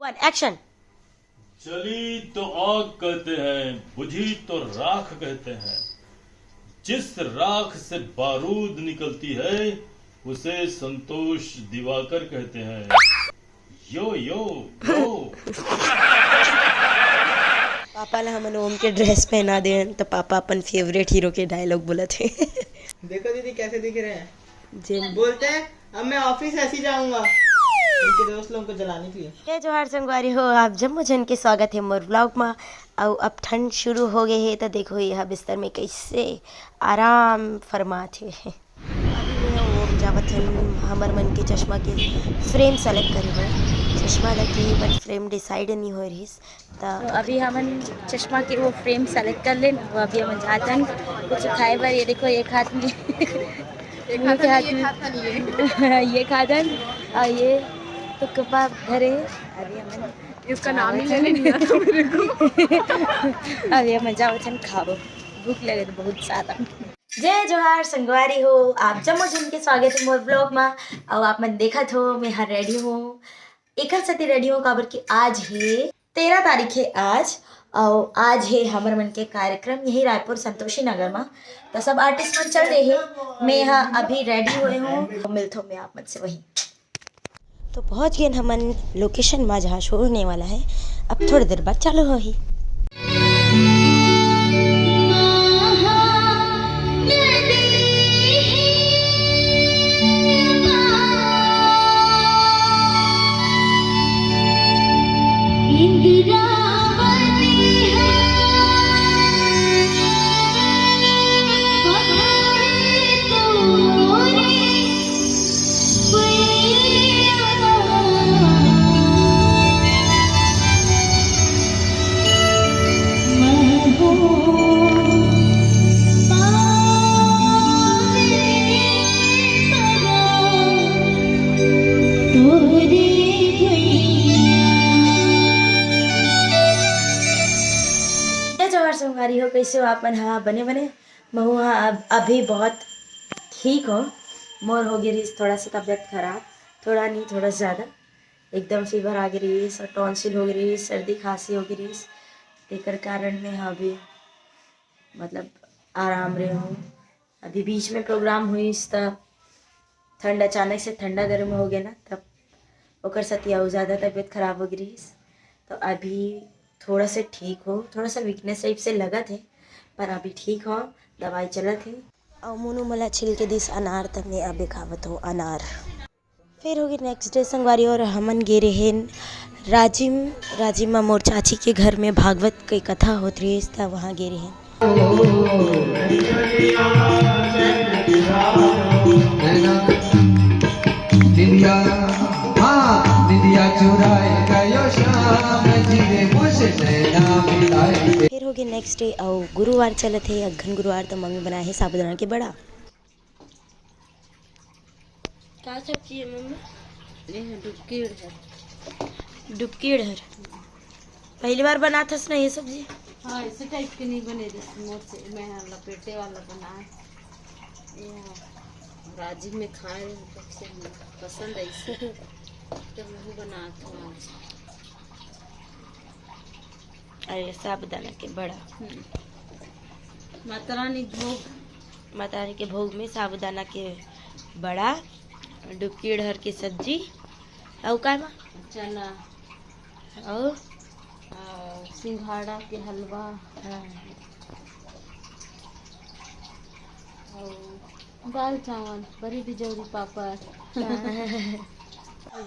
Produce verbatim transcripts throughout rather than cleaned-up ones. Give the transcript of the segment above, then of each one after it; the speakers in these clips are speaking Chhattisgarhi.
One, action. जली तो आग कहते हैं, बुझी तो राख कहते हैं। जिस राख से बारूद निकलती है, उसे संतोष दिवाकर कहते हैं। यो यो यो। पापा ला हमन ओम के ड्रेस पहना देन, तो पापा अपन फेवरेट हीरो के डायलॉग बोलत हे। देखो दीदी, कैसे दिख रहे हैं। जे बोलते हैं, अब मैं ऑफिस ऐसे ही जाऊंगा। उनके दोस्त लोगों को जलाने के लिए। जय जोहार संगवारी हो, आप जम्मो झन के स्वागत हे मोर व्लॉग मा। अउ अब ठंड शुरू हो गए हे, तो देखो यह बिस्तर में कैसे आराम फरमात हे। अभी मैं ओम जावत हन हमर मन के चश्मा के फ्रेम सेलेक्ट करे बर। चश्मा लगे, बट फ्रेम डिसाइड नहीं हो रहिस। तो अभी हमन चश्मा के वो फ्रेम सेलेक्ट कर लेन, वो अभी हमन जात हन कुछ खाए बर। ये देखो, एक हाथ में एक हाथ में, एक हाथ में ये खात हन, और ये तो कपा धरे हे। अभी हमन इसका नाम ही लेने नहीं आता मेरे को। अभी हमन जावत हन खाबो, भूख लगे तो बहुत ज्यादा। जय जोहार संगवारी हो, आप जम्मो झन के स्वागत हे मोर व्लॉग मा। अउ आप मन देखत हो, मैं हर रेडी हूँ। एकर सेती रेडी हूँ काबर कि आज हे तेरह तारीख हे आज, अउ आज हे हमर मन के कार्यक्रम यही रायपुर संतोषी नगर मा। तो सब आर्टिस्ट मन चल दे हे, मैं यहाँ अभी रेडी हुए हूँ, मिलथो मैं आप मन से वहीं। तो पहुंच गए हमन लोकेशन मा, जहाँ शो होने वाला है। अब थोड़ी देर बाद चालू होही। जय जोहार संगवारी हो, कैसे हो आप मन? हाँ, बने बने। महू हा अब, अभी बहुत ठीक हो। मोर हो गई रहीस थोड़ा सा तबीयत खराब, थोड़ा नहीं, थोड़ा सा ज़्यादा, एकदम फीवर आ गई रहीस और टॉन्सिल हो गई रहीस, सर्दी खांसी हो गई रहीस। तेकर कारण में हा अभी, मतलब, आराम रहे हूँ। अभी बीच में प्रोग्राम हुईस, त ठंड, अचानक से ठंडा गर्म हो गया ना, तब ओकर सेती अउ ज़्यादा तबीयत खराब हो गई रहीस। तो अभी थोड़ा से ठीक हो, थोड़ा सा वीकनेस टाइप से लगत हे, पर अभी ठीक हो, दवाई चलत हे। अउ मोनू मोला छिल के दिस अनार, त मैं अबे खावत हो अनार। फिर होगी नेक्स्ट डे संगवारी, और हमन गे रहेन राजिम। राजिम मा मोर चाची के घर में भागवत के कथा होत रहिस, त वहाँ गे रहेन। निंदिया, हाँ, निंदिया चुराए गयो श्याम जी रे, मुझ नैना मिलाए। फिर होगी नेक्स्ट डे, अउ गुरुवार चलत हे, अगहन गुरुवार, तो मम्मी बनाए हे साबूदाना के बड़ा। का सब्जी है मम्मी? ये है डुबकी अड़हर। डुबकी अड़हर। पहली बार बनात हस ना ये सब्जी? हाँ, ऐसे टाइप के नहीं बने जैसे मोर से, मैं हाँ लपेटे वाला बनाए। ये हाँ, राजी में खाए तो से पसंद है इसे। तो मैं बनात हूँ आज। अरे, साबूदाना के बड़ा। हम्म। माता रानी भोग। माता रानी के भोग में साबूदाना के बड़ा, डुबकी अड़हर के सब्जी, अउ का मा? चना। अउ? अउ सिंघाड़ा के हलवा। हाँ। अउ दाल चावल, बरी बिजौरी, पापड़।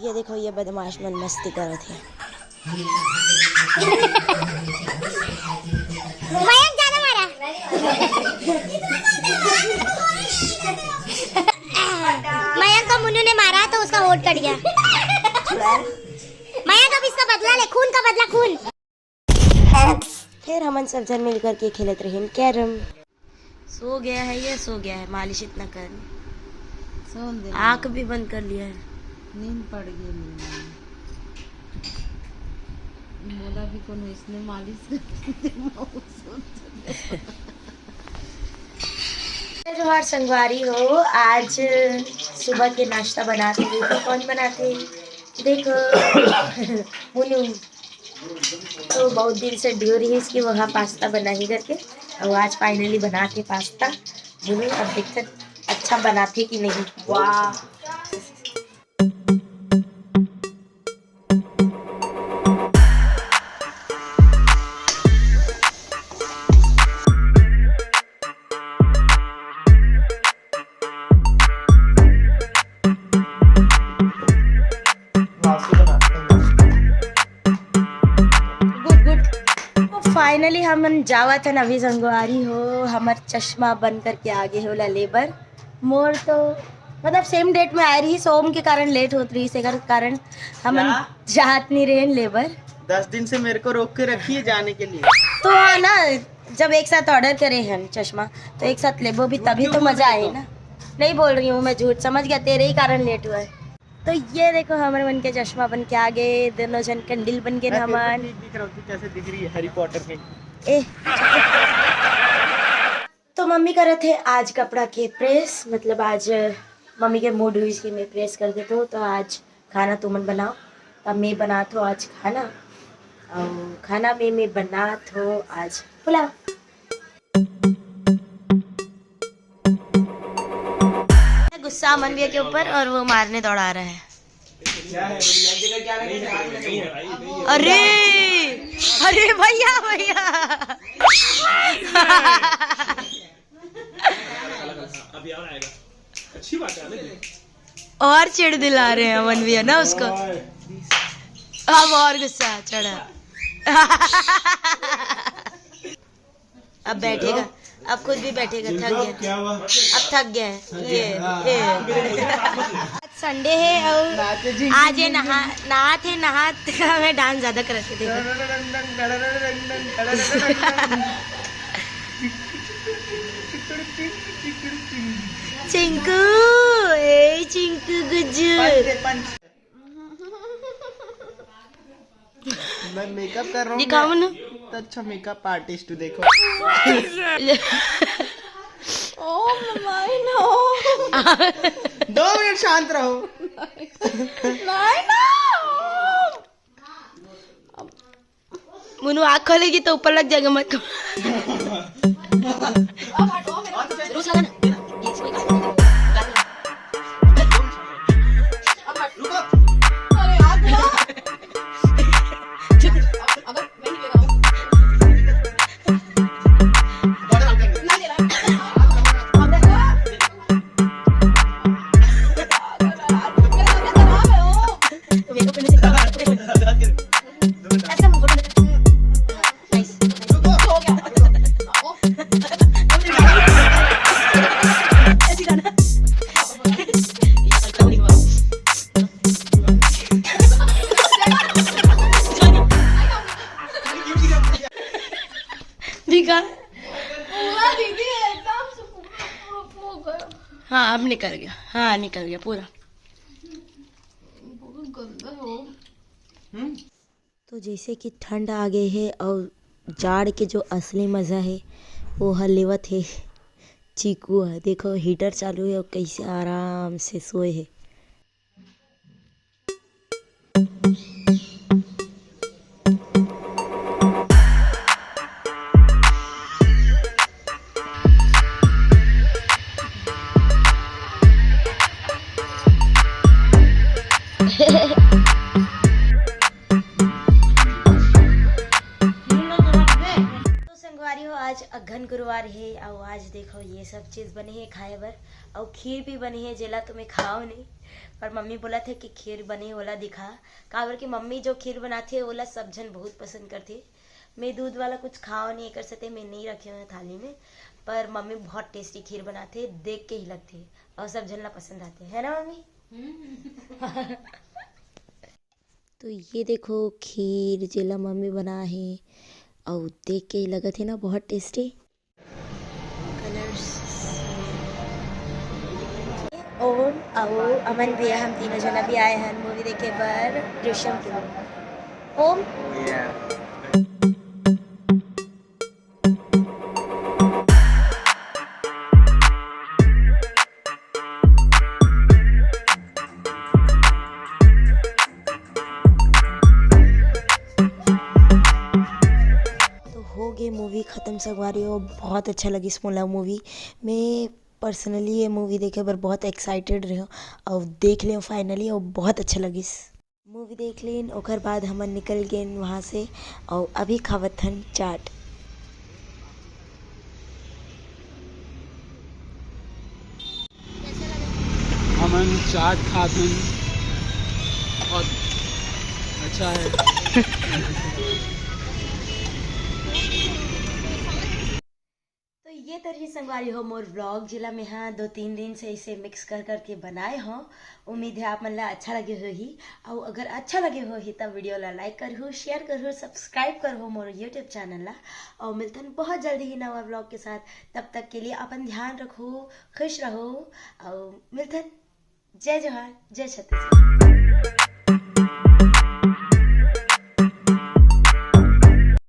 ये देखो, ये बदमाश मन मस्ती करत हे। मयंक ज्यादा मारा। मयंक को मुन्नू ने मारा तो उसका होंठ कट गया। मयंक, अब इसका बदला ले, खून का बदला खून। फिर हमन सब झन मिल करके खेलत रहेन कैरम। सो गया है ये, सो गया है, मालिश इतना कर। सोन दे। आँख भी बंद कर लिया है। नींद पड़ गई नींद। मोला भी कोनो इसने मालिश कर दे, मैं वो सोच रही हूँ। जोहार संगवारी हो, आज सुबह के नाश्ता बनाते हुए तो कौन बनाते? देखो, मुनु तो बहुत दिन से ड्यू रहिस कि वहाँ पास्ता बनाही करके, अउ आज फाइनली बना के पास्ता। मुनु अब देखते अच्छा बनाथे कि नहीं। वाह। गुड गुड। तो फाइनली हमन जावत हन अभी संगवारी हो, हमर चश्मा बन करके आगे हे ओला लेबर। मोर तो मतलब सेम डेट में आए रहिस, ओम के कारण लेट होत रहिस, एकर कारण हमन क्या? जात नहीं रहेन लेबर। दस दिन से मेरे को रोक के रखी है जाने के लिए। तो हाँ ना, जब एक साथ ऑर्डर करे हन चश्मा तो एक साथ लेबो भी, तभी तो मजा आए ना। नहीं बोल रही हूँ मैं झूठ, समझ गया, तेरे ही कारण लेट हुआ है। तो ये देखो हमर मन के चश्मा बन के आगे, दोनों जन कंडिल बन के मैं तेरे को हमन। ठीक दिख रहा हूँ, तू कैसे दिख रही है हैरी पॉटर में? ए। तो मम्मी करत हे आज कपड़ा के प्रेस, मतलब आज मम्मी के मूड हुई कि मैं प्रेस कर देता हूँ, तो आज खाना तुमन बनाओ। तब मैं बनात हो आज खाना, और खाना में मैं बनात हो आज पुलाव। गुस्सा अमन भैया के ऊपर और वो मारने दौड़ा रहा है। अरे, अरे भैया, भैया। अभी और आएगा। अच्छी बात है, आने दे। और चिढ़ दिला रहे हैं अमन भैया ना उसको। अब और गुस्सा चढ़ा। अब बैठेगा, अब खुद भी बैठेगा, थक गया। क्या हुआ? अब थक गया है। ये, हाँ। ये। आज संडे है और आज ये नहा, नहात है, नहात हमें डांस ज्यादा करत हे, देखो। चिंकू, ए चिंकू गुज्जू। मैं मेकअप कर रहा हूँ दिखाओ मैं। ना। तो अच्छा मेकअप आर्टिस्ट हूँ, देखो। Oh my no। दो मिनट शांत रहो। नहीं ना। मुनु आँख खोलेगी तो ऊपर लग जाएगा, मत। दिखा। पूरा दीदी एकदम से पूरा, पूरा, पूरा गया। हाँ, अब निकल गया। हाँ, निकल गया पूरा। बहुत गंदा हो। तो जैसे कि ठंड आ गए हे और जाड़ के जो असली मजा हे वो ह लेवत हे चीकू ह। देखो हीटर चालू हे और कैसे आराम से सोए हे। तो संगवारी हो, आज अघन गुरुवार हे, अउ आज देखो ये सब चीज बने हे खाए बर, अउ खीर भी बने हे, जेला तो मैं खाओ नहीं, पर मम्मी बोलत हे कि खीर बने ओला दिखा, काबर कि मम्मी जो खीर बनाथे ओला सब झन बहुत पसंद करथे। मैं दूध वाला कुछ खाओ नहीं, एकर सेती मैं नहीं रखे हूँ थाली में, पर मम्मी बहुत टेस्टी खीर बनाथे, देख के ही लगथे, और सब झन ला पसंद आथे, है ना मम्मी? तो ये देखो खीर जेला मम्मी बनाए हे, अउ देख के लगत हे ना बहुत टेस्टी। कलर्स। ओम अउ अमन भैया, हम तीनों जना भी आए हन मूवी देखे बर दृश्यम के। ओम। ये मूवी खत्म संगवारी हो, बहुत अच्छा लगिस मोला मूवी। मैं पर्सनली ये मूवी देखे बर बहुत एक्साइटेड रहे, और देख ले फाइनली, और बहुत अच्छा लगिस। मूवी देख लेन, ओकर बाद हमन निकल गेन वहाँ से, और अभी खावत हन चाट। हमन चाट खात हन, बहुत अच्छा है। तो ये तरह संगवारी हो मोर व्लॉग, जिला में हाँ दो तीन दिन से इसे मिक्स कर करके बनाए हो। उम्मीद है आप मन ला अच्छा लगे होही, और अगर अच्छा लगे होही तब वीडियो ला लाइक करहु, शेयर करहु, सब्सक्राइब करहु मोर यूट्यूब चैनल ला। और मिलथन बहुत जल्दी ही नवा व्लॉग के साथ। तब तक के लिए अपन ध्यान रखो, खुश रहो, और मिलथन। जय जोहार, जय छत्तीसगढ़।